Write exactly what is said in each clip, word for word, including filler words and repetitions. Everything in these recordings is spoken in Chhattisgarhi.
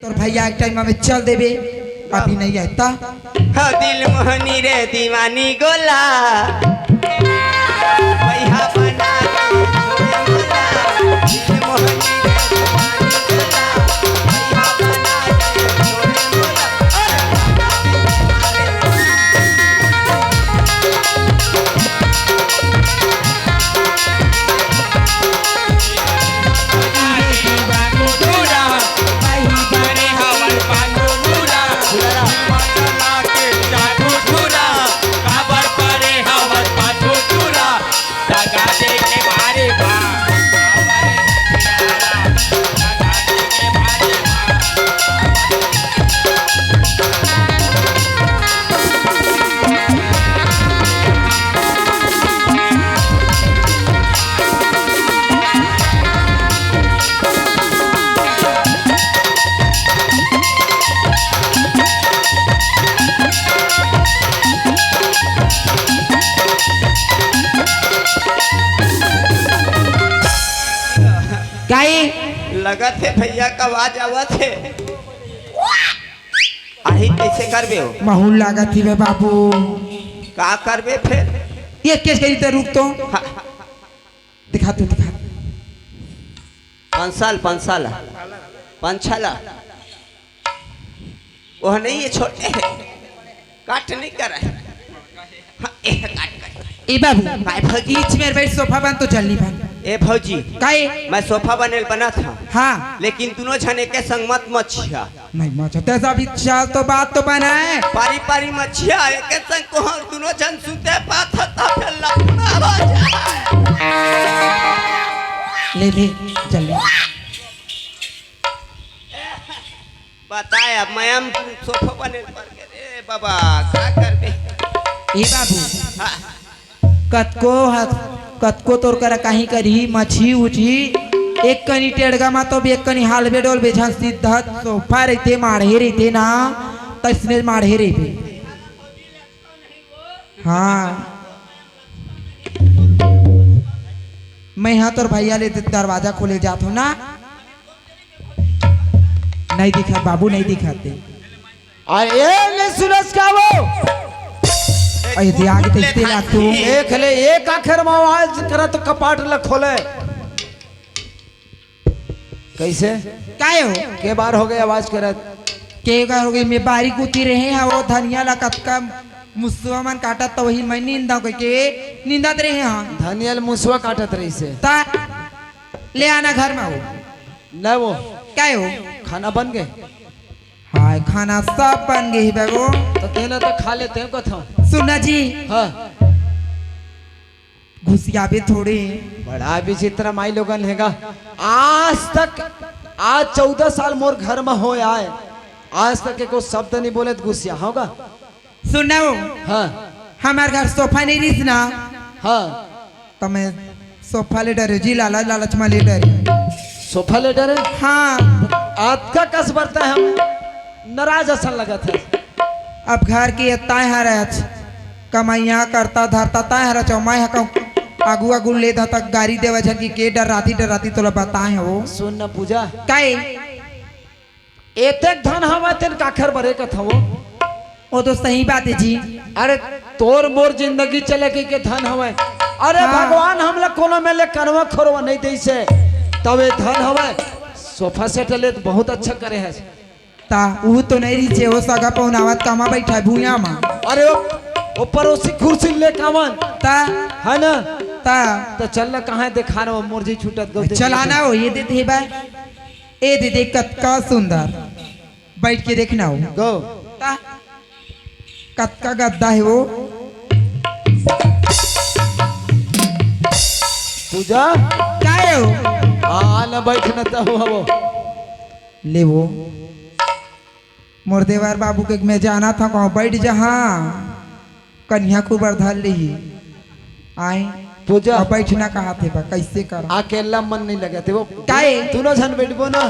तोर भैया एक टाइम में चल देबे, अभी नहीं आए ता। हाँ, दिल मोहनी रे दीवानी गोला, भैया बना के छोड़े मोला। दिल मोहनी रे दीवानी गोला, भैया बना के छोड़े मोला। काई? लगत हे भैया का आवाज आवत हे। आही कैसे करबे हो? माहौल लागत ही बे बाबू। का करबे फिर? ये केस करी तो रुक तो। हाँ। दिखा तू, दिखा। पंसाल, पंसाल। पंछाला। वह नहीं, ये छोटे है। काट नहीं कर रहे। हाँ, ए, काट, काट। ए बाबू, काय भौजी? बीच में बैठ, सोफा बन तो जल्दी बन। ए भौजी, काय? मैं सोफा बने बना था। हाँ। लेकिन दोनों जन एक संग मत मछिया। नहीं मचा, तेरे साथ भी चल तो बात तो बनाए। पारी पारी मछिया एक संग को हम दोनों जन सुते पात था, फिर लफड़ा हो जाए। ले ले, जल्दी। बताए अब मैं हम सोफा बने पर के रे बाबा, का करबे? ए बाबू, हाँ। कतको ह-, कतको तोर करा काहीं करही, मछी उछी, एक कनी टेड़गा मा तो एक कनी हालबे डोलबे झन सीधा सोफा रहिथे, माढ़े रहिथे ना, तइसने माढ़े रहिथे। हाँ। मैं हा तोर भैया ले दरवाजा खोले जात हूँ ना। नहीं दिखत बाबू, नहीं दिखत हे। अरे ए, ले सुनस का वो? अरे दे आगे देखते लागते हो। देख ले, एक आखिर में आवाज करत कपाट ल खोले। कैसे? काय हो? के बार हो गए आवाज करत? के बार हो गए? मैं बारी कुती रहे हैं, वो धनिया ला कतका मुसवा मन काटत, तो वही मैं नींदा कह के नींदत रहे हैं। धनिया ल मुसवा काटत रही से। ता ले आना घर में हो। न वो। काय हो? खाना बन गए? हाय, खाना सब बन गए ही बाबू। तो तेना तो खा लेते हैं कथो। सुना जी। हाँ। घुसियाबे थोड़े। बड़ा विचित्र माई लोगन हेगा। आज तक, आज चौदह साल मोर घर में हो आए, आज तक एको शब्द नहीं बोले तो घुसिया होगा। सुनव। हाँ। हमार घर सोफा नहीं रिहिस ना। हाँ। त मैं सोफा ले डरे जी, लालच लालच में ले डरे। सोफा ले डरे? हाँ। अतका कस बरता है, हम नाराज असन लगत है। अब घर के ताय हरच, कमइया करता धरता ताय हरच, मैं ह कहूँ आगू आगू ले धता गारी देवा झन की के डराती डराती तोला बताए हो। सुन न पूजा। काय? एतेक धन हवय तेन काखर बरे कथव? वो तो सही बात है जी। अरे तोर मोर जिंदगी चले के, के धन हवय। अरे हाँ। भगवान हमला कोनो में ले कनवा खोरवा नहीं देइसे, तब ये धन हवय। सोफा सेट ले तो बहुत अच्छा करे है। ता ऊ तो नहीं रही छे, वो सगा पहुनावत कामा बैठा है भूया मा। अरे वो, वो पड़ोसी कुर्सी ले कावन। ता है ना? ता तो चल ना, कहाँ देखा ना, वो मुर्जी छूटत गो चलाना हो ये देते है भाई। ए दीदी, कतका सुंदर, बैठ के देखना हो। गो। ता, कतका गद्दा है वो। पूजा। काय हो? आ, न बैठ न त हो, हो। ले वो। मोर देवर बाबू के मैं जाना था, कहूँ बैठ जा, हाँ। कन्या कुबर धर ली। आए। पूजा। अब बैठना कहा थे बा, कैसे कर? अकेला मन नहीं लगे थे वो। काहे? दोनों जन बैठबो ना,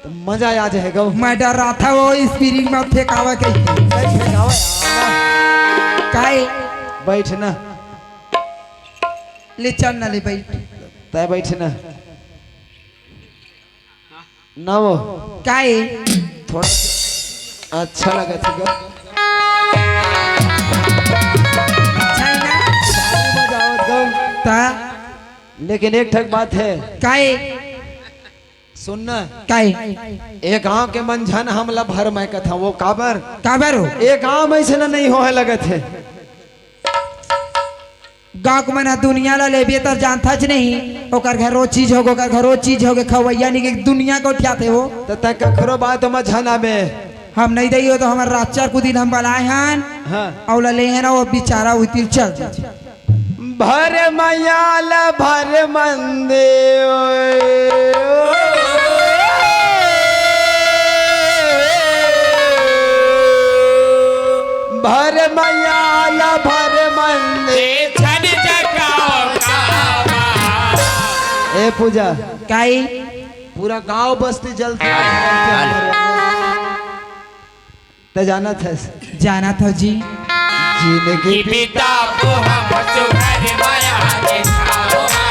तो मजा आ जाएगा वो। मैं डर रहा था वो स्प्रिंग में फेंकावा कहीं। नहीं फेंकावा। काहे? बैठना। ले चल ना, ले बैठ। तय बैठना। ना वो। काहे? थोड़ा सा अच्छा लगा था गा। अच्छा है ना? मजा आवत गा। ता? लेकिन एक ठक बात है। काहे? सुन ना। काहे? ए गांव के मन झन हमला भर मैं कथा, वो काबर? काबर हो? ए गांव में ऐसे ना नहीं हो है लगत है। गाँव के मन ह दुनिया ला लेबे त जानथच नहीं, ओकर घर ओ चीज होगे, ओकर घर ओ चीज होगे, खवैया नहीं के दुनिया के उठियाथे वो। त तैं कखरो बात म झन आबे। हम नहीं दई हो तो हमर राचर कुदिन हम बलाए हन। हाँ। अउ ला ले हन, वो बेचारा उतिर चल दे। भर मयाल भर मंदे। भर मयाल भर मंदे। ए पूजा, काई? पूरा गांव बस्ती जलता है। त जानत हस? जानत हो जी। जिंदगी बिताबो हम सुघर माया के छाँव मा।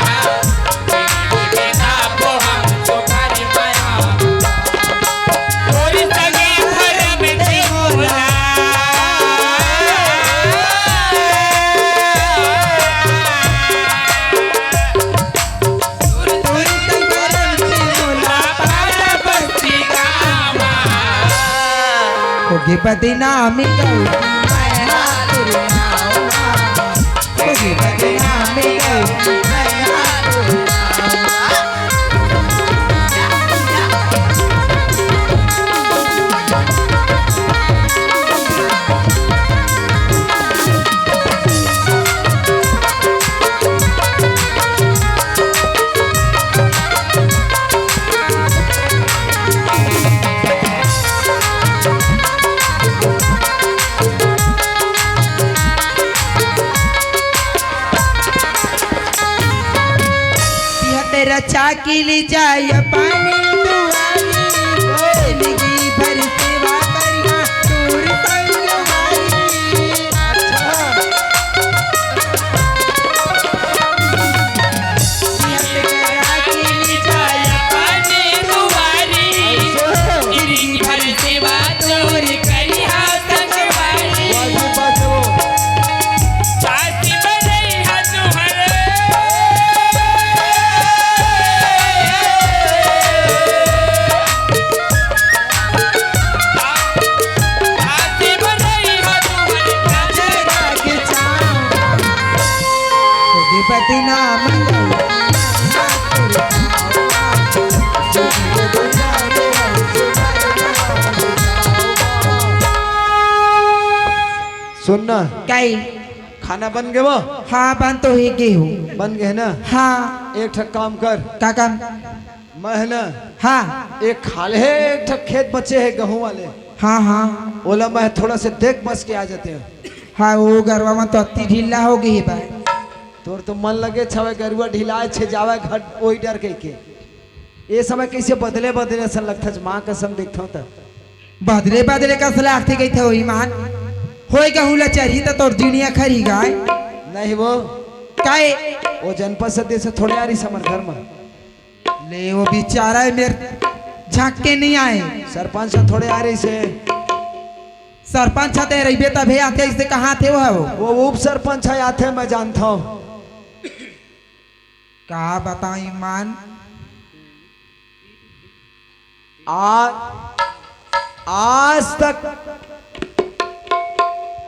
जिंदगी बिताबो हम सुघर माया। तोर संगे भरम जीवन। होगे बदनामी गौरी मैं हाथ उठाऊंगा। होगे बदनामी गौरी मैं हाथ उठाऊंगा। तेरा चाकी ले जाय पानी दुआरी, जिंदगी भर सेवा करिहा तोर संगवारी। सुन ना। काई? खाना बन गे वो? हाँ, बन तो ही गे हो। बन गे ना? हाँ। एक ठक काम कर। का काम? मैं है ना? हाँ। एक खाल्हे एक ठक खेत बचे है गहूं वाले। हाँ, हाँ। ओला मैं थोड़ा से देख बस के आ जाते हैं। हाँ, वो गरवा में तो अति ढीला हो गई है भाई। तोर तो मन लगे छवे गरुआ ढिलाए छे जावे घर ओई डर कहिके। ए समय कइसे बदले बदले असन लगथच, माँ कसम देखथंव त। बदले बदले कस लागथे कहिथे ओ ईमान। होय गहूं ला चरही त तोर दुनिया खरी गाय। नहीं वो। काहे? वो जनपद सदस्य थोड़े आ रही समर घर में। ले वो बेचारा है मेर झांक के नहीं आए। सरपंच ह थोड़े आ रही से। सरपंच ह ते रहिबे तभे आथे, इसे कहाँ थे वो है वो? वो उप सरपंच है आथे, मैं जानता हूँ। का बताऊं ईमान? आ, आज तक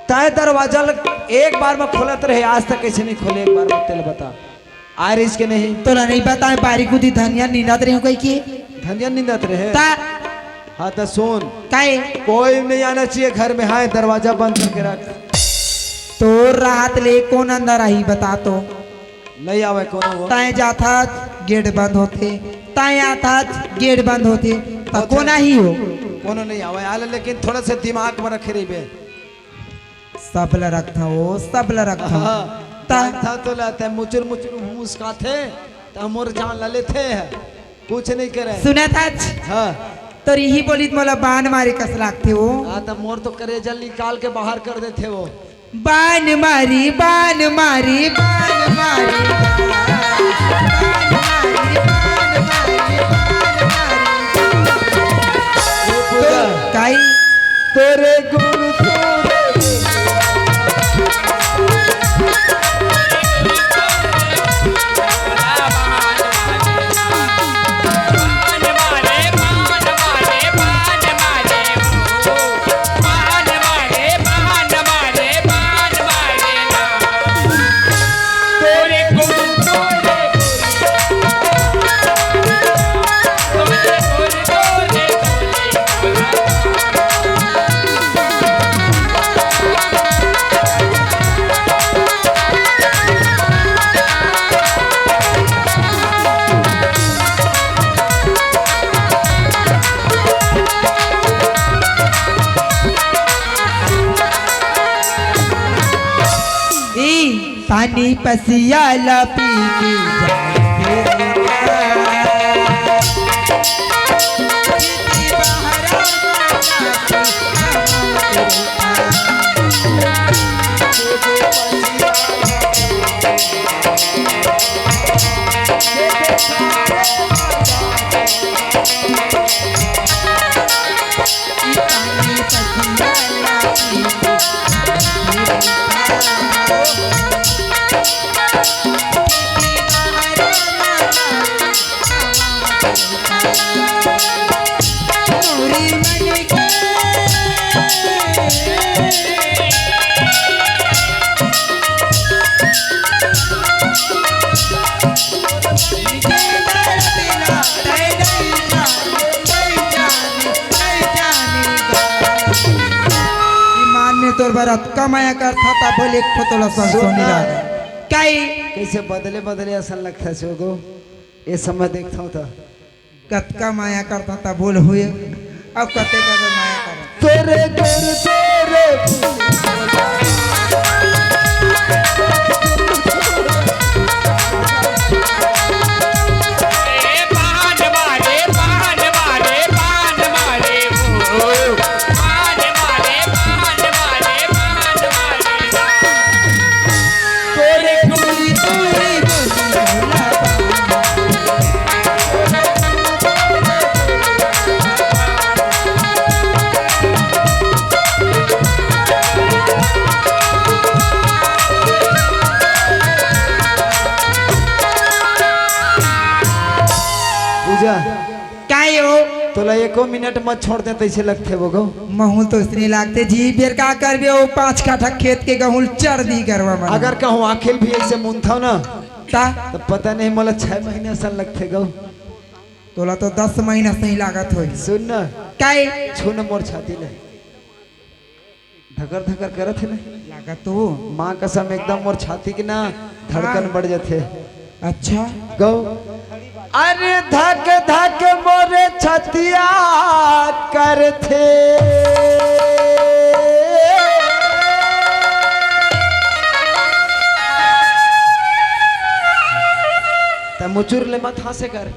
तय दरवाजा ल-, एक बार में खोलत रहे, आज तक कैसे नहीं खोले, एक बार में तेल बता। आ रही इसके नहीं? तोला नहीं बताए, बारी कुदी धनिया नींदत रहे कहिके। धनिया नींदत रहे? ता। हाँ, तो सुन। काहे? कोई नहीं आना चाहिए घर में, हाँ, दरवाजा बंद करके रख। तोर राहत ले कौन अंदर आही, बता तो। नहीं आवे कोनो वो। ताए जाथच, गेट बंद होथे, ताए आथच, गेट बंद होथे, त होथे। कोन आही हो? कोनो नहीं आवे, आले, लेकिन थोड़ा से दिमाग में रखे रहिबे। सब ल रखथंव वो, सब ल रखथंव। हाँ, त जानथंव तो ला, ते मुचुर मुचुर मुस्काथे, त मोर जान ला लेथे है, कुछ नहीं करे। सुनथच? हाँ। तोर इही बोली त मोला बान मारे कस लागथे वो। हाँ, त मोर तो करेजा निकाल के बाहर कर देथे वो। बान मारी, बान मारी, बान मारी, बान मारी, बान मारी, बान मारी। ए पूजा, काई? तोरे गुरु तोरे ई पानी पसिया ला पी के जाए के ईमान में तोर बर अतका माया करथा, ता बोल एक ठो तोला सुन सोनी ना। राग। काई? कइसे बदले बदले असन लगथा छोगो, ए समय देखथंव त। कतका माया करथा, ता बोल हुए, अब कते कते माया करथा। तोरे घर तोरे पूजा, काय हो? तोला एको मिनट मत छोड़ दे, तइसे लगथे वो गो। महूँ तो इसने लागथे जी, बेर का करबे, वो पाँच काठा खेत के गहूँ ल चर दी गरवा मन। अगर कहूँ आँखी ल भी अइसे मुनथव ना, ता? त पता नहीं मोला छह महीने असन लगथे गो। तोला तो दस महीना सही लागत होही। सुन ना। काय? छू न मोर छाती ले। धकर धकर करत हे ना। लागत तो। माँ कसम एकदम मोर छाती के ना धड़कन हाँ। बढ़ जाथे। अच्छा। गौ। अरे धक धक मोर छतिया करथे। त मुचुर ले मत हाँसे कर।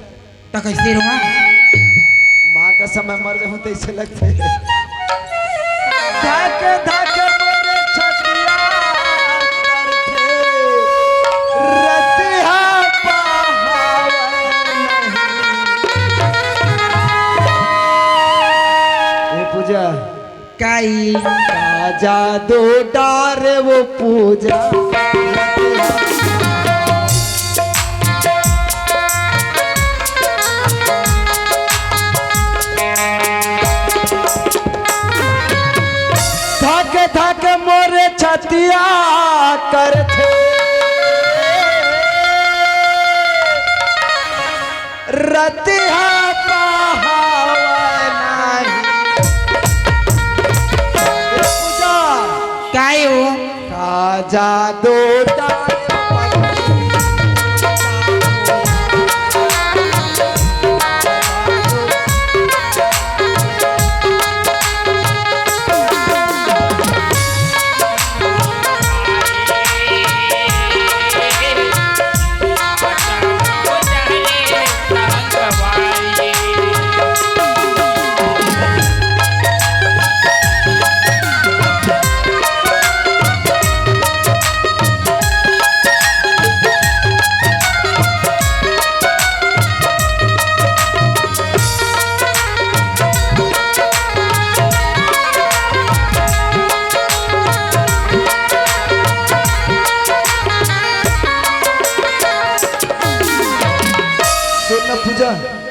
त कइसे रोवां? माँ कसम मैं मर जाहूँ तइसे लगथे। धक धक मोर छतिया करथे, रतिहा पहावन नहीं। ए पूजा, काई? का जादू डारे वो पूजा। धक धक मोर छतिया करथे। रतिहा पहावन नाही। पूजा। काय हो? काजा दो डाल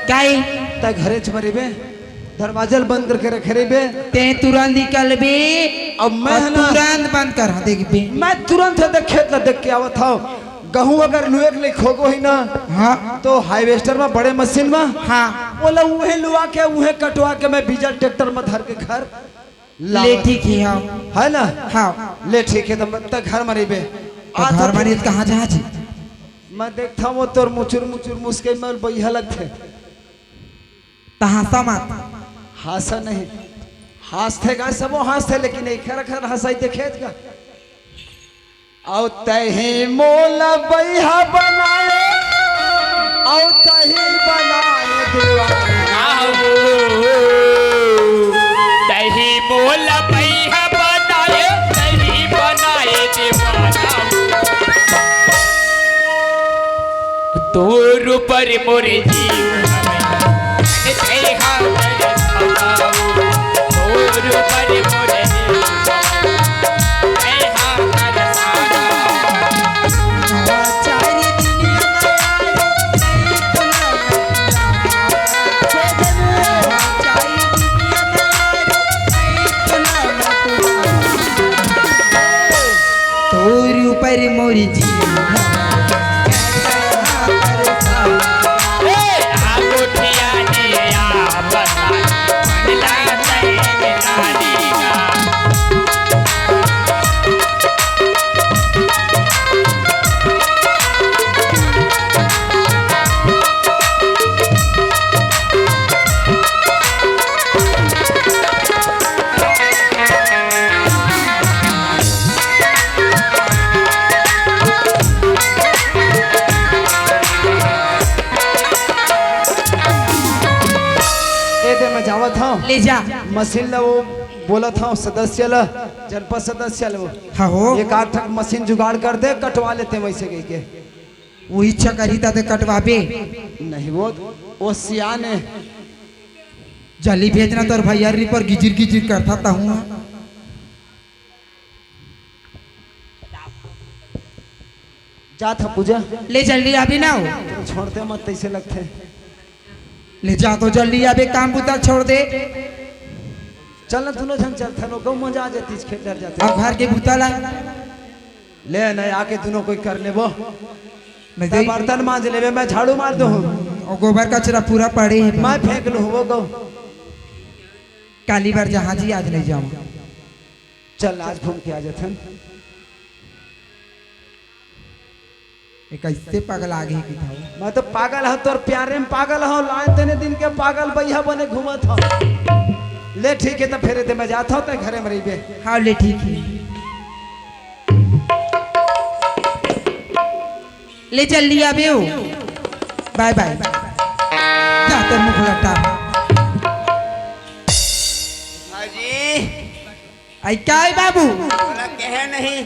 काई? तैं घरेच म रहिबे, दरवाजा ल बंद करके रखे रहिबे। तैं तुरंत निकलबे अब मैं अउ है ना तुरंत बंद कर, हाँ, देखबे। मैं तुरंत हे देख खेत ला देख के आवत हव। गहूं अगर लुए के लइक होगे होही ना, हाँ। तो harvester म, बड़े मशीन म, हाँ। ओला उहें लुआ के, उहें कटवा के मैं बीजा ल ट्रैक्टर म धर के घर ले लावत। ठीक हे, हाँ। है ना? हाँ। ले ठीक हे, त तैं घर म रहिबे। तो आ, घर तो म रहिबे, कहाँ जाही जी? मैं देखत हंव वो तोर मुचुर मुचुर मुस्कई म बइहा लगथे। त हाँसा मत। हाँसा नहीं, हाँसथे गा, सबो हाँसथे, लेकिन एकर घर हाँसई देखेच गा। अउ तहीं मोला बइहा बनाए, अउ तहीं बनाए दीवाना। आहो, तहीं मोला बइहा बनाए, तहीं बनाए दीवाना। तोर ऊपर मोर जीव हवय, तैं हा दरसाना। तोर ऊपर मोर जीव हवय, तैं हा दरसाना। तोर ऊपर मोर जीव। ए, आ गोठिया जी, आ बता, मंगला तैं मिला दीना। ए दे, मैं जावत हंव। ले जा। मशीन ल वो बोलत हंव, सदस्य ल, जनपद सदस्य ल वो। हाँ हो। एक आध ठक मशीन जुगाड़ कर दे, कटवा लेते वइसे कहिके। वो इच्छा करही त कटवाबे। नहीं वो, वो सियान हे। जल्दी भेजना, तोर भैया री पर गिजिर गिजिर करथा तहूँ। जात ह पूजा। ले जल्दी आबे ना हो। छोड़ते मत, तइसे लगथे। ले जा तो जल्दी आबे, काम बुता छोड़ दे। चल ना, दूनों झन चलथन, ओ गऊ मजा आ जातिस, खेत डर जाते। अब घर के बुता ला। ले ना, आके दूनों कोई कर लेबो। नहीं तैं दे। बर्तन मांज लेबे, मैं झाड़ू मार दूँ। ओ गोबर कचरा पूरा पड़े हे। मैं फेंक लूँ वो गऊ। काली बार जहाँ जी आज नहीं जाऊँ। चल, आज घूम के आ जाथन। ए, कइसे पगला गे कि था? मैं तो पागल हंव, तोर प्यारे म पागल हंव, लाए तेने दिन के पागल बइहा बने घूमत हंव। ले ठीक हे, त फेर ए दे मैं जात हंव, तैं घरे म रहिबे। हाँ, ले ठीक हे। ले जल्दी आबे हो। बाय बाय। जा तोर मुख लटा। हाँ जी। आई का हे बाबू? तोला कहे नहीं।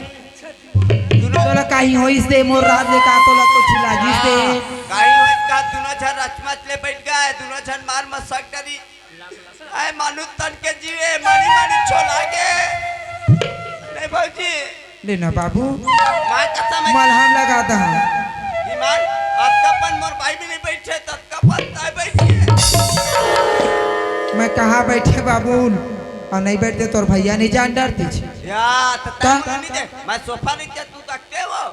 दूनों तोला काही होइस ते मोर राज ले का तोला कुछ लागिस ते? हाँ, काही होइस का, दूनों झन रचमच ले बइठ गे, दूनों झन मार मसक डरी। आय मानु तन के जीवे, मानी मानी छोला के। नहीं भौजी। ले ना बाबू। माँ कसम हे। मलहम लगा दहा। ईमान, अतका पन मोर बाई में नहीं बइठे, ततका पन ताय बइठे। मैं कहाँ बइठे बाबू? अउ नहीं बइठते तोर भैया नहीं जान डरतिस। या, त त? तैं नहीं दे, मैं सोफा नहीं दे, तू तकते हो।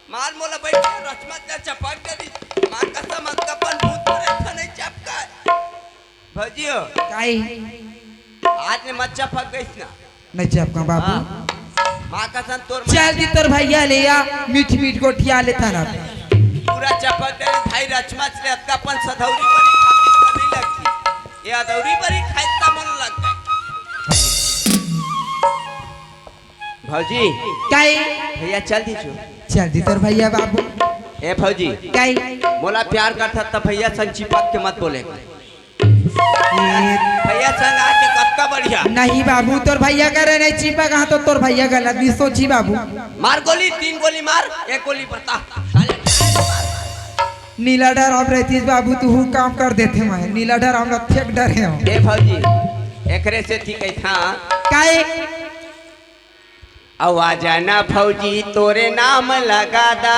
मार मोला बइठे, रचमच ले चपक डरी। माँ कसम, अतका पन भूत प्रेत नहीं चपका। भौजी हो। काई? आज ने मत चपक गइस ना। नहीं चपका बाबू। हाँ। माँ कसम तोर चल दी तोर भैया ले आ, मीठ मीठ गोठिया लेथन अब। पूरा चपक डरी भाई, रचमच ले अतका पन सधौरी बरी खातिर त नहीं लगती। ये अदौरी बरी खाई त मन लग गए। भौजी। काई? भैया चल दी जो। चल दी तोर भैया बाबू। ए भौजी। काई? मोला प्यार करथा त भैया संग चिपक के मत बोले। ए भैया संग आके कतका बढ़िया। नहीं बाबू, तोर भैया करे नहीं चिपक, हाँ तो तोर भैया गलत भी सोची बाबू। मार गोली, तीन गोली मार, एक गोली बता। साले नीला डर हम रहतीस बाबू, तू हु काम कर देथे मैं। नीला डर हम लोग फेंक डरे हो। ए भौजी, एकरे से ठीक है था। काई? आवाज ना भौजी तोरे नाम लगा दा।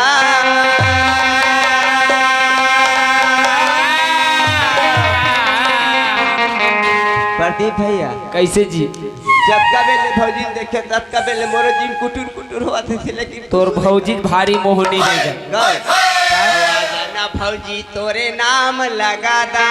ए भैया, कैसे जी? जतका बेले भौजी ल देखे, ततका बेले मोरो जीव कुटुर कुटुर होवत हे, लेकिन तोर भौजी भारी मोहनी हे जा। गौर। ना भौजी तोरे नाम लगा दा।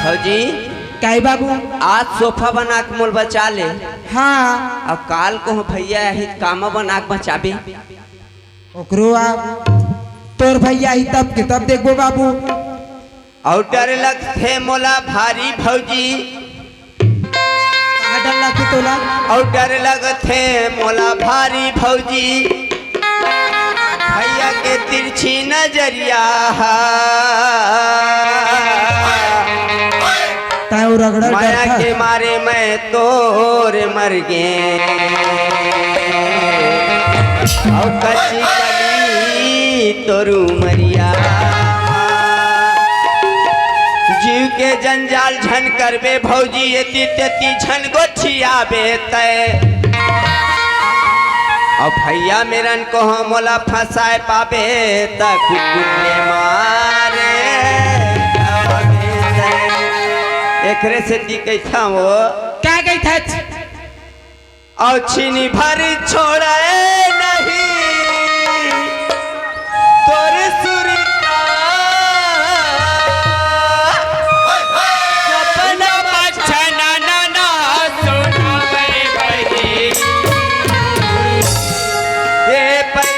भौजी, काहे बाबू? आज सोफा बना के मोल बचा ले। हाँ। अब काल को भैया आही, कामा बना के बचाबे। ओकरो आ, तोर भैया ही तब के तब देखबो बाबू। अउ डर लगथे मोला भारी भौजी। का डर लगथे तोला? अउ डर लगथे मोला भारी भौजी। भैया के तिरछी नजरिया हा। तैं वो रगड़ा माया डरथा। के मारे मैं तोर मर गे। अउ कच्ची कली तोर उमरिया। जीव के जंजाल झन करबे भौजी, एती तेती झन गोठियाबे तैं। अउ भैया मेरन कोहा मोला फंसाए पाबे, त कुकुर के मारे। एकरे सेती कहिथंव वो। का कहिथच? अउ छीनी भर छोड़े नहीं तोर सुरता। सपना मच्छना ना ना सुनावे बही। ए पै-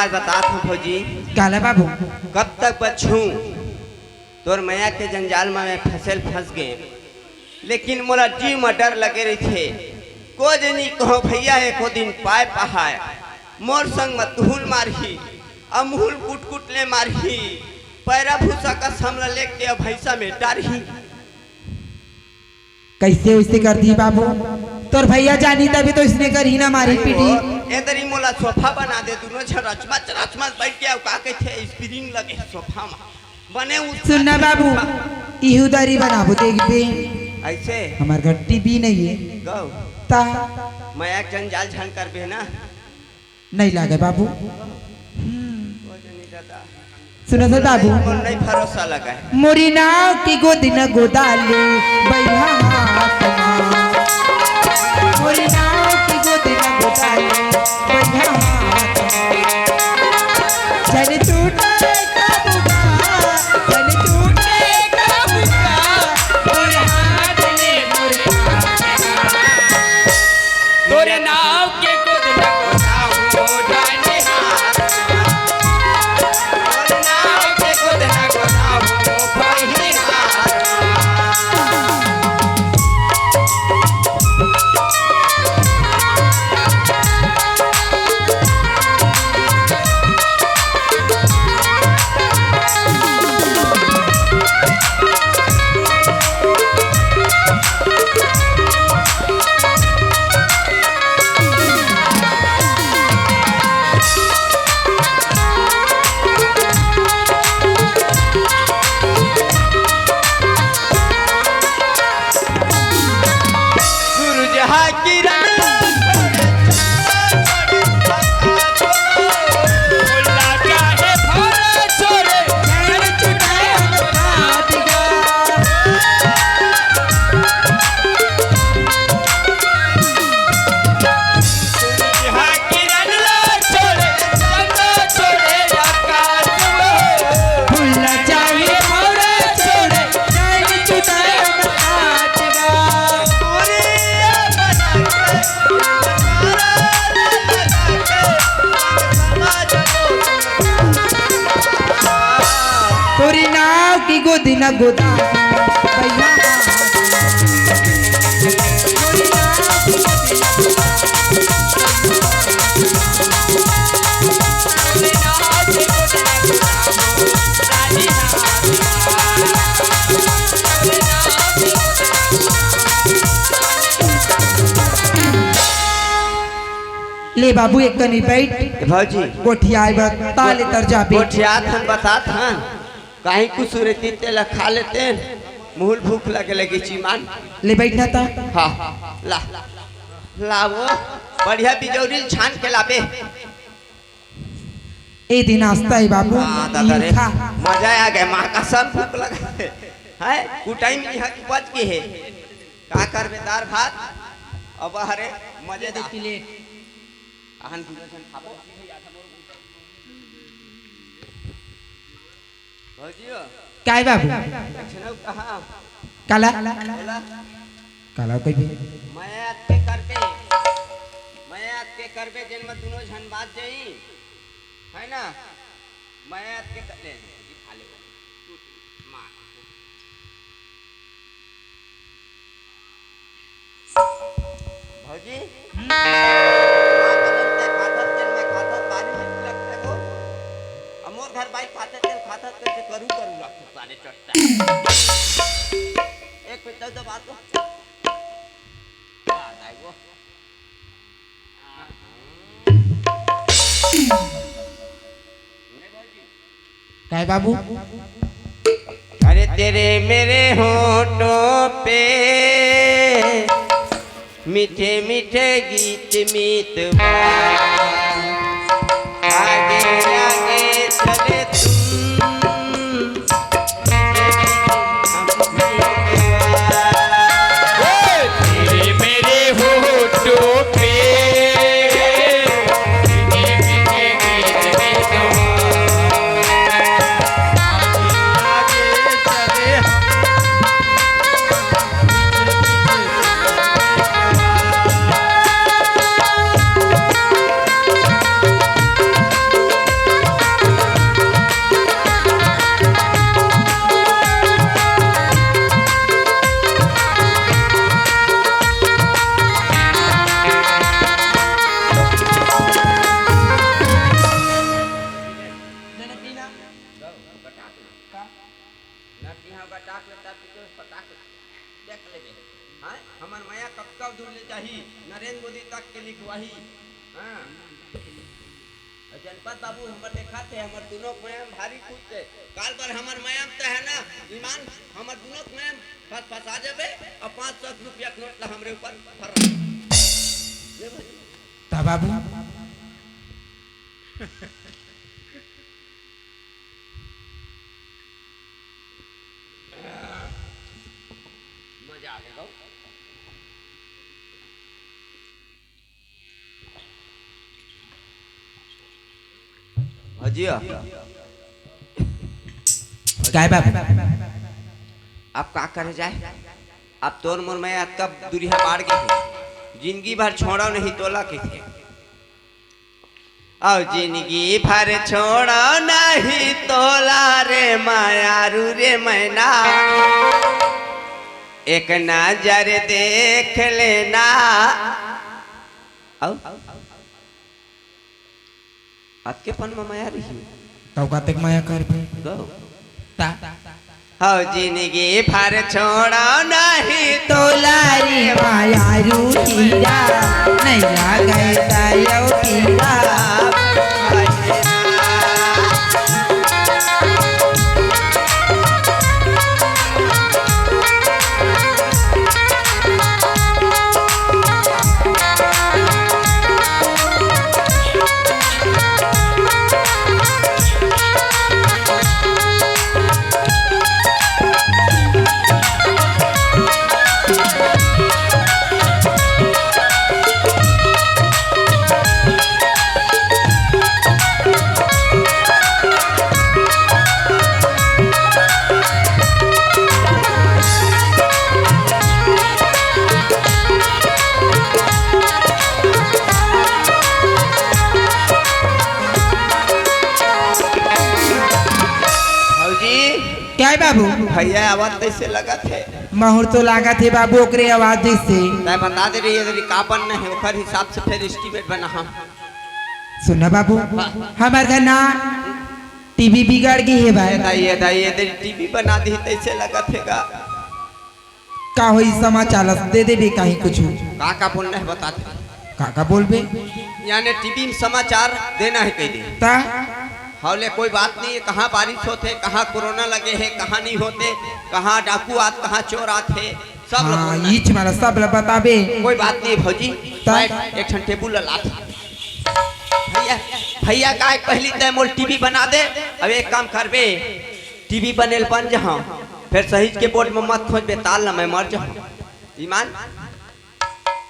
बतात हूँ भौजी। काला बाबू? कब तक बचहूँ? तोर मया के जंजाल म मैं फंसेल फंस गे, लेकिन मोला जी म डर लगे रहिथे। को जनी कहो भैया एको दिन पाय पहाय, मोर संग म तुहुल मारही, अमुहुल कुटकुट ले मारही, पैरा भूसा कस हमला लेके भैंसा में डारही। कैसे वैसे कर दी बाबू? तोर भैया जानी तभी तो इसने कर ही ना मारी पीटी। ए दरी मोला सोफा बना दे, दोनों झन रचमच रचमच बैठ के, अउ का कहिथे, स्प्रिंग लगे सोफा म। बने उठ सुनना बाबू, इहू दरी बनाबो देख बे। ऐसे? हमार घर टीवी नहीं है। गौ। ता? मैं एक जंजाल झन करबे ना। नहीं लागे बाबू। सुनो सर बाबू। मोर नहीं भरोसा लगा है। मोरी नाव की गोद न गोदाले बैहा हाथ मा। मोरी नाव की गोद न गोदाले बैहा हाथ मा। चल टूटे कबूका, चल टूटे कबूका, मोर हाथ ले मोर तोरे नाव के गोद न गोदाओ डाने हाथ। तोरे नाव के गोद न गोदाओ बहिनी हाथ। सूरज हा किरण तोरी नाव की गोदी न गोदा भैया। ले बाबू, एक कनी बैठ। ए भौजी। गोठियाए बर ताले तर जाबे। गोठियात हन, बतात हन। काहीं कुछ रहती तेला खा लेते। मुहुल भूख लगे लगी चीमान। ले बैठ ना ता। हाँ, ला। लावो, बढ़िया बिजौरी छान के लाबे। ए दिन नाश्ता है बाबू, हाँ, दादा रे, खा। मजा आ गया, माँ कसम भूख लगा है। है, कुटाई में यहाँ की बच के है। का करबे, दार भात, अब हरे मजेदार। प्लेट। अहन दूनो झन खाबो। भौजियो। काय बाबू? कहाँ? काला? बोला। काला कहिबे? मैं अतके करबे, मैं अतके करबे, जेन में दुनो झन बात जाई, है ना? मैं अतके कर ले, खा ले। मार। भौजी, हम्म। माँ कसम ते खाथस तेन में खाथस, बारी में भी लगथे वो। अब मोर घर बाई खाथे तेन खाथस, कैसे करू करू लगथे साले चट्टा। एक पे चल दो बात को। बात आई वो। काय बाबू? अरे तेरे मेरे होठों पे मीठे मीठे गीत मितवा, आगे आगे चले तुम। दूर ले जाही, नरेंद्र मोदी तक के लिखवाही। हाँ। अउ जनपद बाबू हमर देखत हे, हमर दुनों मया म भारी खुश हे। काल बर हमर मया म त हे ना, ईमान, हमर दुनों मया म फस फसा जाबे, अउ पाँच सौ रुपया के नोट ला हमरे ऊपर फर्रा। ले भाई। त बाबू। मजा आ गया। भजिया। काय बाबू? अब का करे जाए? अब तोर मोर मया अतका दुरिहा बाढ़ गे हे, जिंदगी भर छोड़व नहीं तोला कहिथे। अउ जिंदगी भर छोड़व नहीं तोला रे मयारू रे मैना, एक नजर देख लेना। अउ अतके पन म मया रही। तउ कातेक मया करबे? गौ। ता। हव जिंदगी भर छोड़व नहीं तोला रे मयारू हीरा, नहीं लागे तयो पीरा। भौजी। काय बाबू? भैया आवाज तइसे लगत हे? महूर तो लागत हे बाबू, ओकरे आवाज जइसे। तैं बता दे रही है, तेरी का बनना है, ओकर हिसाब से फिर estimate बना। हाँ। सुन ना बाबू, हाँ। हमर घर ना टीवी बिगड़ गे हे भाई। ये दाई, ये दाई, ये तेरी टीवी बना दी, तइसे लगत हे गा। का होई समाचार ल दे देबे काहीं कुछु? का का बोलना है बता दे। का का बोलबे? याने टीवी म समाचार देना है कहि दे। ता? हव ले कोई बात नहीं है, कहाँ बारिश होथे, कहाँ कोरोना लगे है, कहाँ नहीं होथे, कहाँ डाकू आत, कहाँ चोर आत है, सब ल हाँ, बोलना है। ईच मारा सब ल बताबे। कोई बात नहीं है भौजी, ता? बैठ, एक ठन टेबुल ल लात। भैया, भैया का एक पहली तय मोल टीवी बना दे, अब एक काम करबे, टीवी बनेल बन जहाँ, फिर सहीज के बोर्ड में मत खोजबे, ताल ल मैं मर जहाँ। ईमान?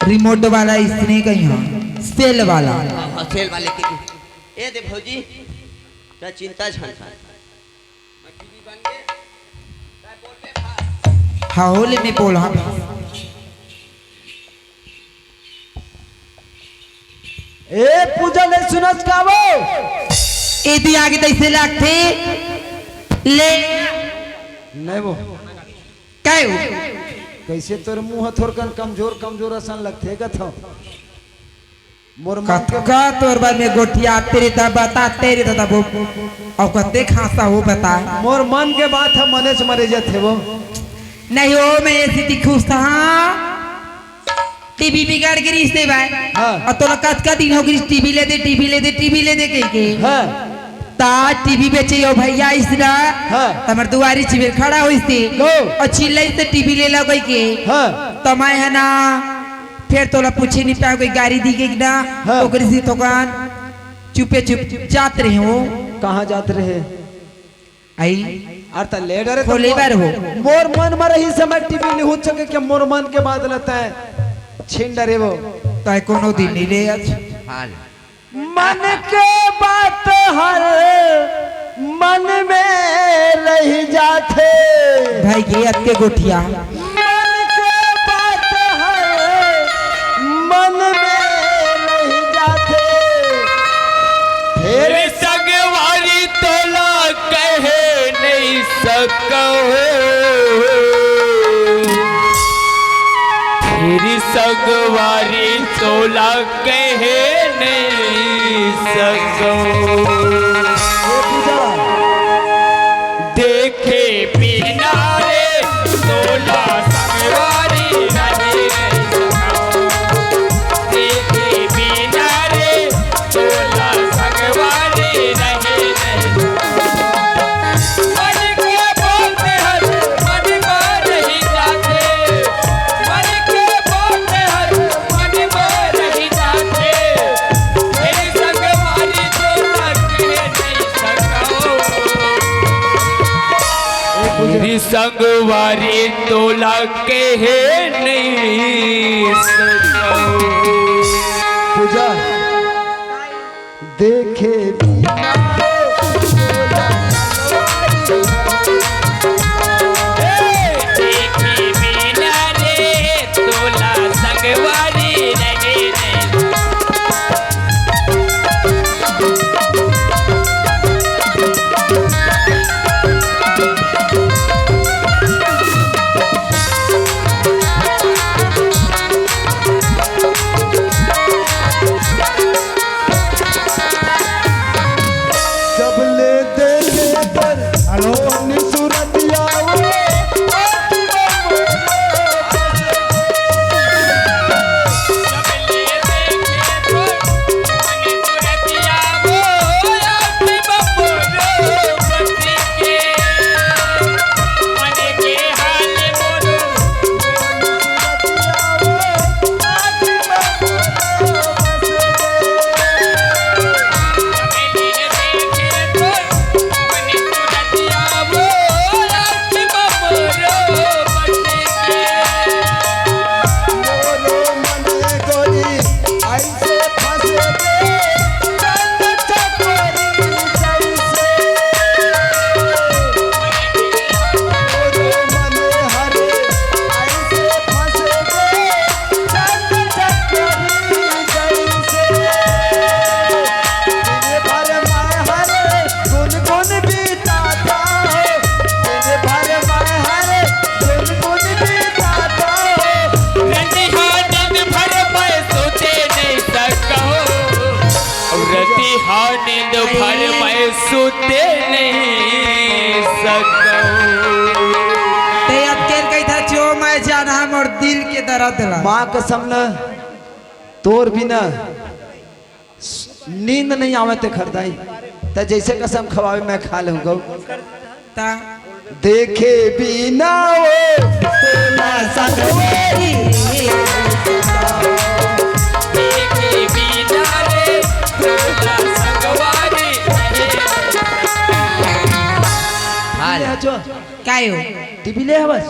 रिमोट वाला इसने कहीं हाँ, सेल वाला। हाँ, हाँ, सेल वाले के। ए दे भौजी, त चिंता झन कर। हाँ, होले में बोल, हाँ। ए पूजा, नहीं सुनस का वो? एती आगे तइसे लागथे, ले। नहीं वो। काय हो? कइसे तोर मुंह थोरकन कमजोर कमजोर असन लगथे कथव। मोर मन के कतका तोर बर में गोठियाते रहिथंव, बताते रहिथंव वो। अउ कते खांसा हो बता। मोर मन के बात ह, मनेच मरे जाथे वो। नहीं हो, मैं एती खुश था। टीवी बिगड़ गे रिहिस ते भाई। हाँ। अउ तोला कतका दिन हो गे रिहिस टीवी ले दे, टीवी ले दे, टीवी ले दे कहिके। हाँ। त टीवी बेचे ओ भैया आइस ना। हाँ। त हमर दुवारी छिमेर खड़ा होइस ते। गो। अउ चिल्लाइस ते टीवी ले ला कहिके। हाँ। त मैं ह ना फेर तोला पूछे नइ पाएंव, कोई गारी दिही कहिके ना। हाँ। ओकरे से थोकन चुपे चुप जात रहेंव। कहाँ जात रहे? आई। अरे त ले डरे त खोले मोर, बर हो। मोर मन म रहिस समय टीवी लिहूं चके के मोर मन के बात ल तैं छीन डरे वो। तैं कोनो दिन नइ ले आज। हाल। मन के बात हर मन में रहि जाथे। भाई के अतके गोठिया। मन के बात हर मन में रहि जाथे। फेर संगवारी तोला कहे नहीं सकव। फेर संगवारी तोला कहे नहीं सकव। देखे बिना रे तोला संगवारी नहीं रहि सकव। संगवारी तोला कहे नहीं सकव। पूजा, देखे बिना, ए, देखे बिना रे तोला संगवारी रहे नहीं। जब ले देखे पर हेलो। अपनी सूरतिया वो। रतिहा नींद भर मैं सुते नहीं सकूं। ते अकेल कही था जो मैं जाना है मोर दिल के दर्द ला। माँ कसम न, तोर बिना नींद नहीं आवे ते खरदाई। त जैसे कसम खवावे मैं खा लूंगा। ता देखे बिना वो तोला संगवारी। देखे बिना रे तोला संगवारी। हाल। काय हो? टीवी ले हवस?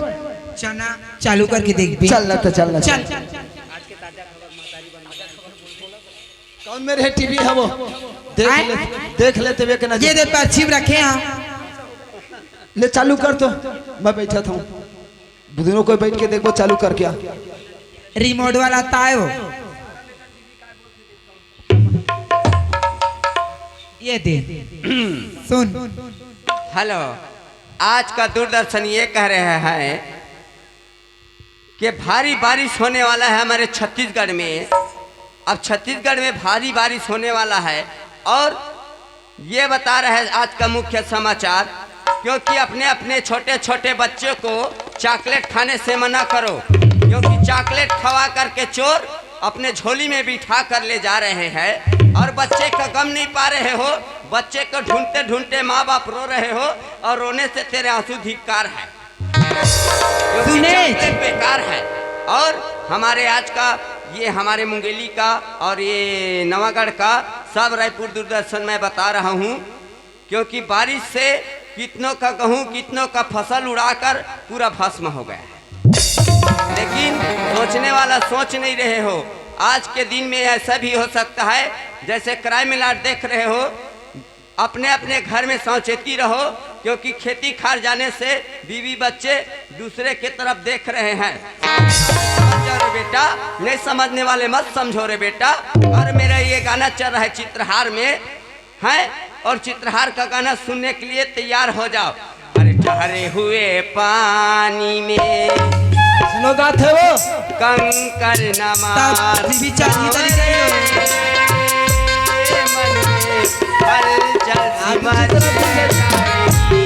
चना चालू करके देख बे। चल ना तो चल ना, चल। चल। कौन मेरे टीवी है वो? देख आए? ले, देख लेते हुए कहना ये दे, पर्ची रखे हैं। ले चालू कर तो, मैं बैठा था। दोनों कोई बैठ के देखो, चालू कर क्या? रिमोट वाला ताय हो। ये दे। सुन। हेलो, आज का दूरदर्शन ये कह रहे हैं कि भारी बारिश होने वाला है हमारे छत्तीसगढ़ में। अब छत्तीसगढ़ में भारी बारिश होने वाला है और ये बता रहे हैं आज का मुख्य समाचार, क्योंकि अपने अपने छोटे छोटे बच्चों को चॉकलेट खाने से मना करो, क्योंकि चॉकलेट खवा करके चोर अपने झोली में बिठा कर ले जा रहे हैं और बच्चे का गम नहीं पा रहे हो। बच्चे को ढूंढते ढूंढते माँ बाप रो रहे हो और रोने से तेरे आंसू धिक्कार है। क्योंकि सुने। चॉकलेट बेकार है। और हमारे आज का, ये हमारे मुंगेली का और ये नवागढ़ का, सब रायपुर दूरदर्शन मैं बता रहा हूँ, क्योंकि बारिश से कितनों का गेहूं, कितनों का फसल उड़ाकर पूरा भस्म हो गया है। लेकिन सोचने वाला सोच नहीं रहे हो। आज के दिन में ऐसा भी हो सकता है, जैसे क्राइम अलर्ट देख रहे हो, अपने अपने घर में सावचेती रहो, क्योंकि खेती खार जाने से बीवी बच्चे दूसरे के तरफ देख रहे हैं। समझ जाओ रे बेटा, नहीं समझने वाले मत समझो रे बेटा। और मेरा ये गाना चल रहा है चित्रहार में, है, और चित्रहार का गाना सुनने के लिए तैयार हो जाओ। अरे ठहरे हुए पानी में सुनो गात है वो। कंकर नमा तब बीबी चांदनी तरी गई हो। मन में हलचल सी मची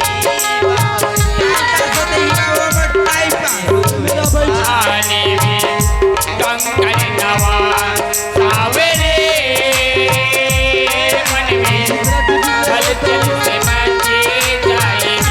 जाएगी। पानी में कंकर नवा सावरे मन में हलचल से मची जाएगी।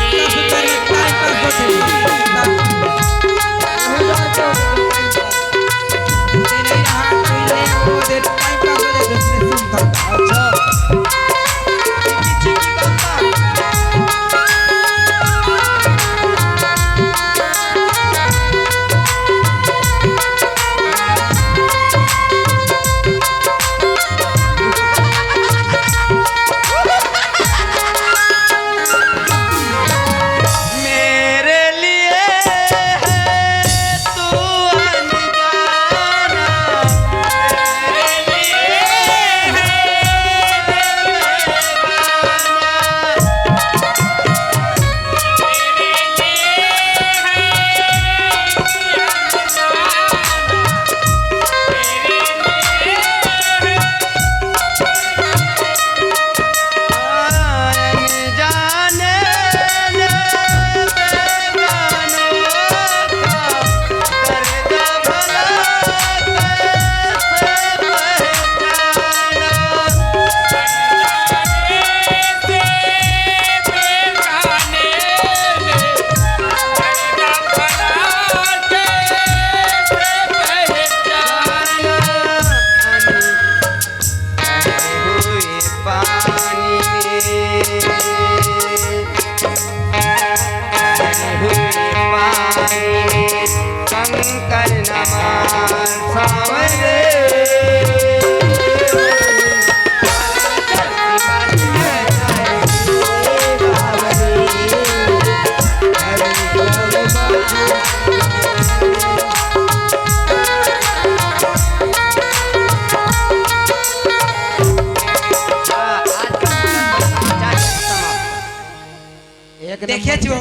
एक देखे नंबर। छो।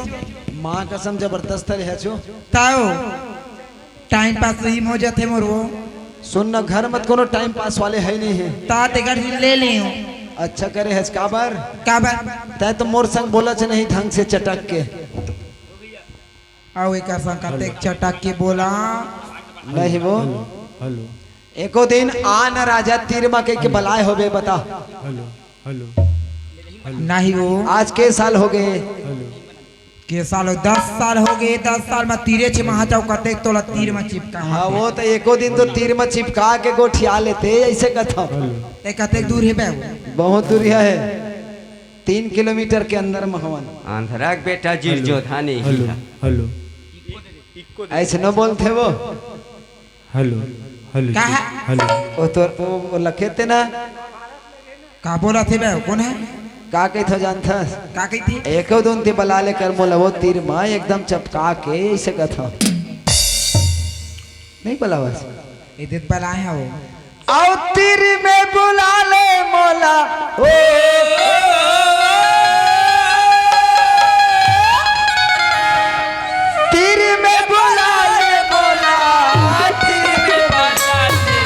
माँ कसम जबरदस्त रहे छो। ताओ, टाइम पास ही हो जाथे मोर वो। सुन न, घर मत कोनो टाइम पास वाले है नहीं है। ता तेकर दिन ले ले हूँ। अच्छा करे हस, काबर? काबर? तै तो मोर संग बोला छ नहीं ढंग से चटक के। आओ एक संग कतेक चटक के बोला। नहीं वो। Hello, hello. एको दिन आ न राजा तीर मा कह के बलाए होबे बता। Hello, hello, hello. नहीं वो। आज के साल हो गए? हेलो। के साल हो? दस साल हो गए। दस साल में तीरे छे महा जाओ कतेक तोला तीर में चिपका हाँ, होते। वो तो एको दिन तो तीर में चिपका के गोठिया लेते, ऐसे कथा। हेलो। ते कतेक दूर है बे वो? बहुत दूर है, तीन किलोमीटर के अंदर में हवन। आंधरा के बेटा जिरजोधा नहीं हेलो, है। हेलो। ऐसे न बोलते वो। हेलो, हेलो, का जी, है? हेलो। वो तो, वो, वो लखे ते ना। का बोला थे बे, कौन है? का कही था जानथस? का कही थी? एको दिन ते बला ले कर मोला वो तीर मा एकदम चपका के ऐसे कथा। नहीं बलावस। इधर बलाए हैं वो। आओ तीर में बुला ले मोला, ओ। तीर में बुला ले मोला, तीर में बुला ले।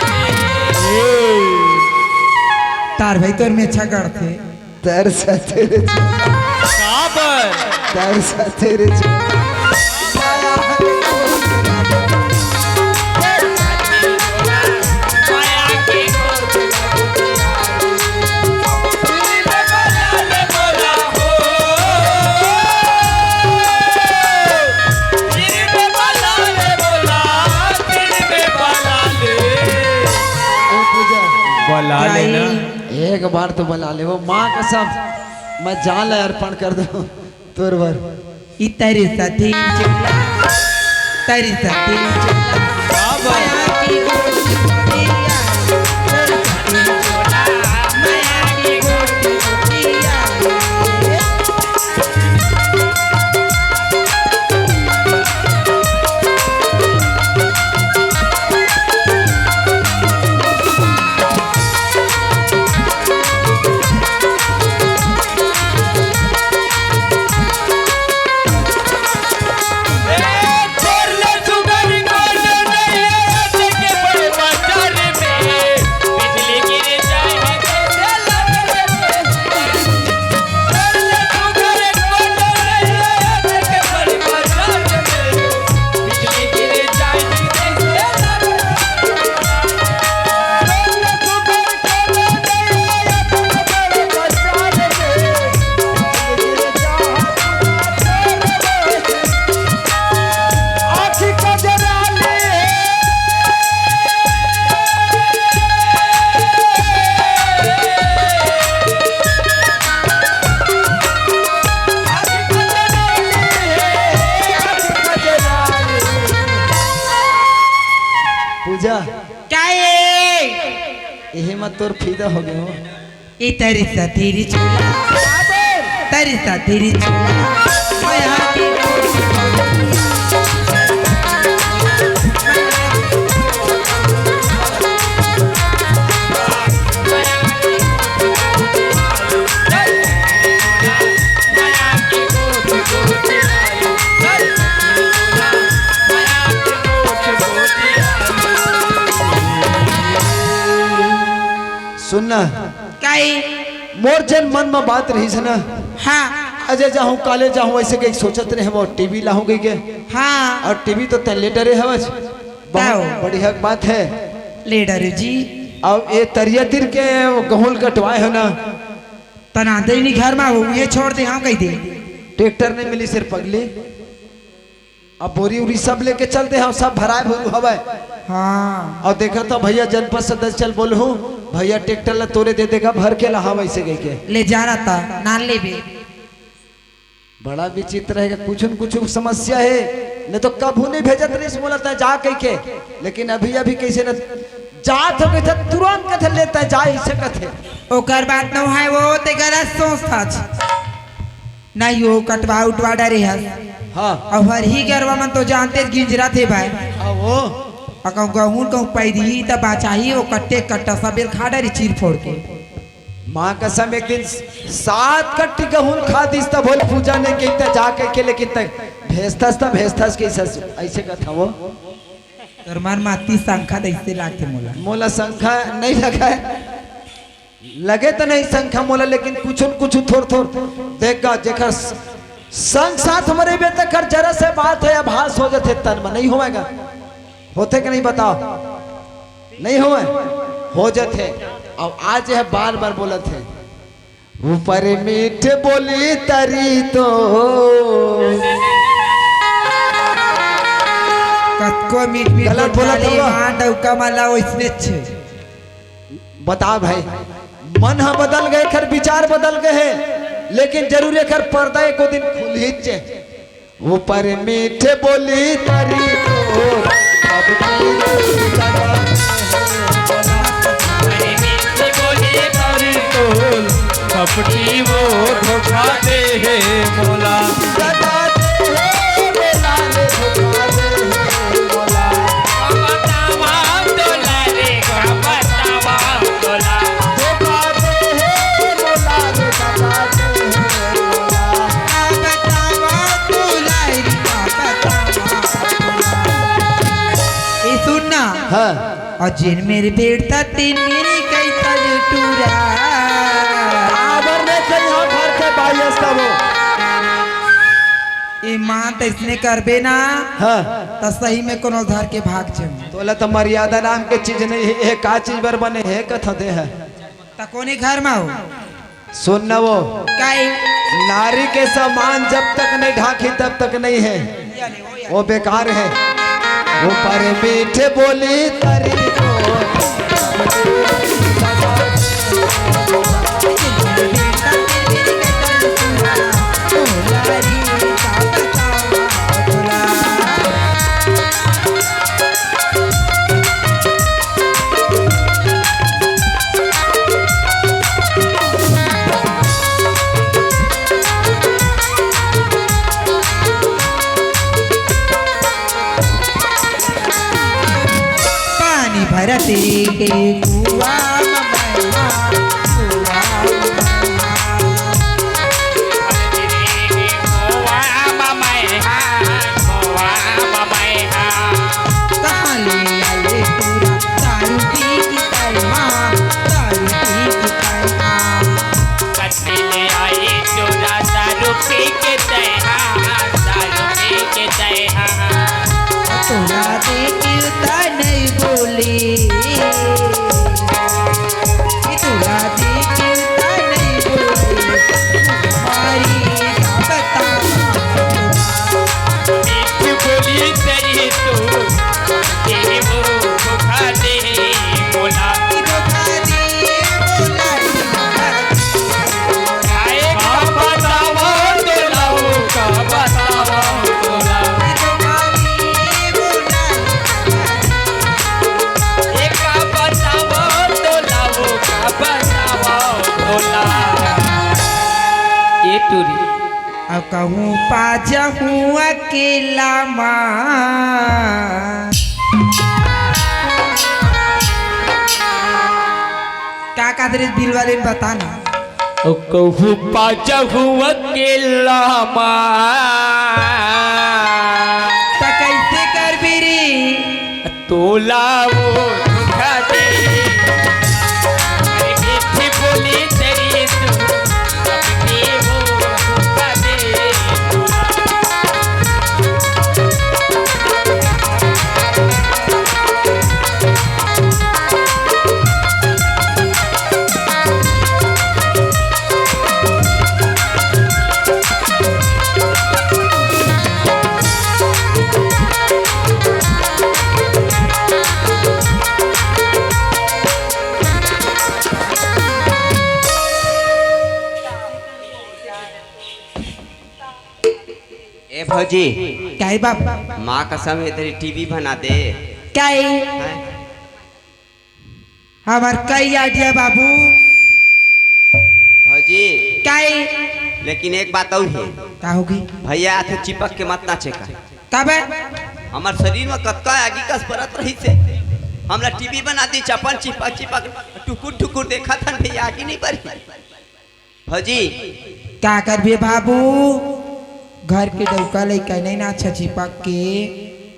तार भाई तोर में छगड़ थे। तरसथे रे छोरा। काबर? तरसथे रे छोरा। ए पूजा। बला लेना। एक बार तो बला ले वो, माँ कसम, मैं जान ला अर्पण कर दूं तोर बर। इतरी सती चुला, तरी सती चुला, बाबा। माया की गोटी गोटिया, तरी सती चुला, माया की गोटी गोटिया। पूजा। का ए? एहे म तोर फिदा हो गयो। इतरी सतीरी चूल्हा, तरी सतीरी चूल्हा, मैं हाथी सुन ना। काई? मोर जन मन म बात रहिस ना। हाँ। अजय जाहूँ, काले जाहूँ, ऐसे कहीं सोचत रहे, वो टीवी लाहूँ कहि के। हाँ। अउ टीवी तो तैं ले डरे हवच। बहुत ताऊ। बढ़िया बात है। ले डरे जी। अब ये तरिया तीर के गहूँ ल कटवाए हो ना। तना दे नी घर मा हो, ये छोड़ दे, हाँ कहि दे। ट्रैक्टर नहीं मिली सिर्फ पगली। अब बोरी उरी सब लेके चलते हैं, सब भराए भरू हवय। हाँ। अउ देखा तो भैया जनपद सदस्य चल बोलहूँ, भैया ट्रैक्टर ला तोरे दे देगा, भर के लाहव ऐसे कहि के। ले जा रहा था, ना लेबे। बड़ा विचित्र है, कुछ न कुछ समस्या है, नहीं तो कभू नहीं भेजत रहिस मोला तैं जा कहि के, लेकिन अभी अभी कैसे न जात हो कथे, तुरंत कथे, "लेता जा," अइसे कथे। ओकर बात नोहय वो, ते गलत सोचथस। नहीं, वो कटवा उठवा डरे हस। हाँ। अउ हरही गरवा मन तो जानते गिंजरा थे भाई। हाँ, वो। अउ कहूँ, कहूँ, कहूँ पैदी ही त बाचाही, वो कट्टे कट्टा सबेल खा डरी चीर फोड़ के। माँ कसम, एक दिन सात कट्टी गहूँ खा दिस, तब होल पूजा नहीं कही, त जा कह के, लेकिन तक भेजतस, तब भेजतस के ससुर, अइसे कथा वो। तोर मन माती शंखा तइसे लागथे मोला। मोला शंखा नहीं लगा है, लगे तो नहीं शंखा मोला, लेकिन कुछ न कुछ थोर थोर देख गा, जेकर स-, संग साथ में रहिबे, तेकर जरा से बात है, आभास हो जाथे तन में, नहीं होवेगा? होथे कि नहीं बताओ? नहीं होवे? हो जाथे। अब आज यह बार बार बोलत है, ऊपर मीठ बोली तरी तो। कतको मीठ मीठ गलत बोलत बोलथस। माँ डौका माला ओइसने छे। बता भाई, मन ह बदल गए, खर विचार बदल गए है, लेकिन जरूर एकर पर्दा एको दिन खुलही चे। ऊपर मीठ बोली तरी तो, अब की बोली तरी तो, कपटी वो धोखा दे है मोला। धोखा दे है मोला रे, धोखा दे है मोला। बतावा तोला रे, का बतावा तोला। धोखा दे है मोला रे, धोखा दे है मोला। का बतावा तोला रे, का बतावा तोला। ए सुन ना। हाँ। अउ जेन मेर भेंटथे तेन मेर कहिथे टूरा। काबर रे कहिथे भर के बाई अस तब वो। ए माँ, त अइसने करबे ना, हाँ। त सही में कोनो धर के भाग जाबे। तोला त मर्यादा नाम के चीज नहीं है, ए का चीज बर बने हे कथा दे है। त कोने घर में हो? सुन न वो, काई? नारी के सम्मान जब तक नहीं ढाकी तब तक नहीं है। वो बेकार है। ऊपर मीठ बोली तरी तो। पानी भरत के कुआ म मैं हा, कुआ म मैं हा। कुआ म मैं हा, कुआ म मैं हा। कहाँ ले आए टूरा दारू पी की तैं हा, दारू पी की तैं हा। कते ले आए टूरा दारू पी के तैं हा, दारू पी के तैं हा। तोला देखे त नहीं बोले, तोला देखे त नहीं बोले, मारी का बतावा। मीठ बोली तरी तो, तेरे वो धोखा दे मोला। धोखा दे मोला। आए का बतावा तोला, ओ का बतावा तोला। ए का बतावा तोला, ओ का बतावा तोला। ए टूरी। अब कहूँ पा जाहूँ अकेला मा। का का दरे बिल वाले ने बता ना। ओ कहूँ पा जाहूँ अकेला मा। त कइसे करबे रे? तोला वो धोखा दे। अरे मीठी बोली तेरी तू, अपनी वो धोखा दे। ए भौजी, काई बाप? माँ कसम हे तेरी टीवी बना दे। काई? हैं? हमर कई आइडिया बाबू। भौजी, काई? लेकिन एक बात अउ हे। का होगी? भैया आथे चिपक के मत नाचे का। काबर? हमर शरीर में कतका आगी कस बरत रहिसे। हमला टीवी बना दी, चपन चिपक चिपक टुकुर टुकुर देखत हन भैया, आगी नहीं बरी। भौजी, का करबे बाबू, घर के डउका लइका नहीं नाचा चिपक के,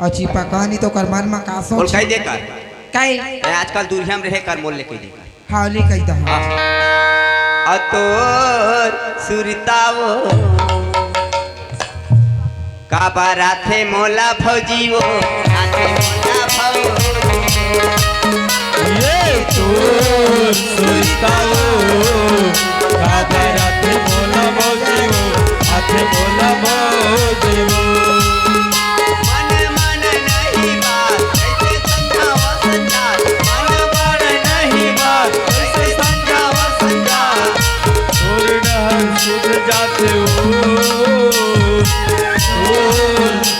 अउ चिपका नहीं तो ओकर मन में का बोल सोच? कही दे कर। काई? ए, आजकल दूरिया में रहे कर, मोल ले कही दे कर। हाँ, ले कही दे। अतोर सुरताओ काबर आथे मोला भौजी वो, आथे मोला भौजी। ये तोर सुरताओ काबर